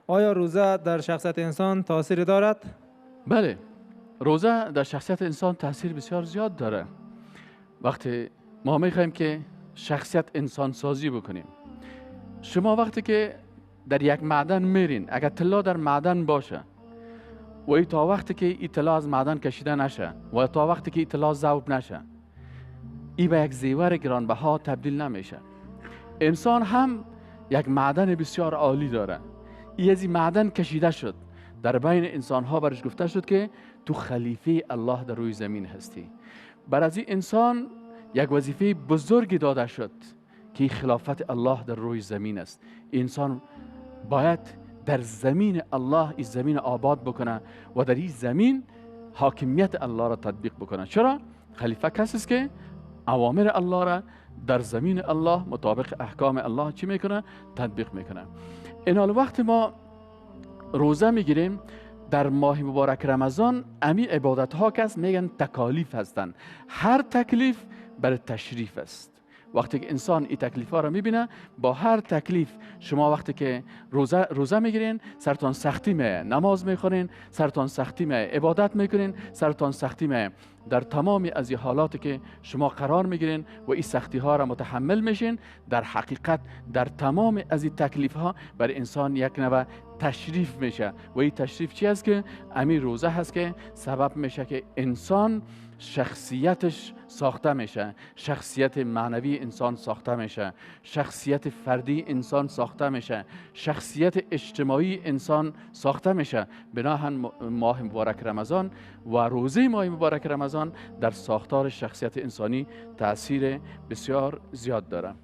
آیا روزه در شخصیت انسان تاثیر دارد؟ بله، روزه در شخصیت انسان تاثیر بسیار زیاد داره. وقتی ما میخوایم که شخصیت انسان سازی بکنیم، شما وقتی که در یک معدن میرین، اگر طلا در معدن باشه و ای تا وقتی که ای طلا از معدن کشیده نشه و تا وقتی که ای طلا ذوب نشه، ای به یک زیور گرانبها تبدیل نمیشه. انسان هم یک معدن بسیار عالی داره، ای از این معدن کشیده شد، در بین انسان ها برش گفته شد که تو خلیفه الله در روی زمین هستی. بر از این انسان یک وظیفه بزرگی داده شد که خلافت الله در روی زمین است. انسان باید در زمین الله این زمین آباد بکنه و در این زمین حاکمیت الله را تطبیق بکنه. چرا؟ خلیفه کسی است که اوامر الله را در زمین الله مطابق احکام الله چی میکنه؟ تطبیق میکنه. این حال وقت ما روزه میگیریم در ماه مبارک رمضان، امی عبادت ها کس میگن تکالیف هستند. هر تکلیف بر تشریف است. وقتی که انسان این تکلیف ها را میبینه، با هر تکلیف شما وقتی که روزه میگیرین سرتان سختی میه، نماز میخونین سرتان سختی میه، عبادت میکنین سرتان سختی میه. در تمام از این حالاتی که شما قرار میگیرین و این سختی ها را متحمل میشین، در حقیقت در تمام از این تکلیف ها بر انسان یک نوع تشریف میشه و این تشریف چی است؟ که امیر روزه هست که سبب میشه که انسان شخصیتش ساخته میشه، شخصیت معنوی انسان ساخته میشه، شخصیت فردی انسان ساخته میشه، شخصیت اجتماعی انسان ساخته میشه. بناهن ماه مبارک رمضان و روزه ماه مبارک رمضان در ساختار شخصیت انسانی تاثیر بسیار زیاد داره.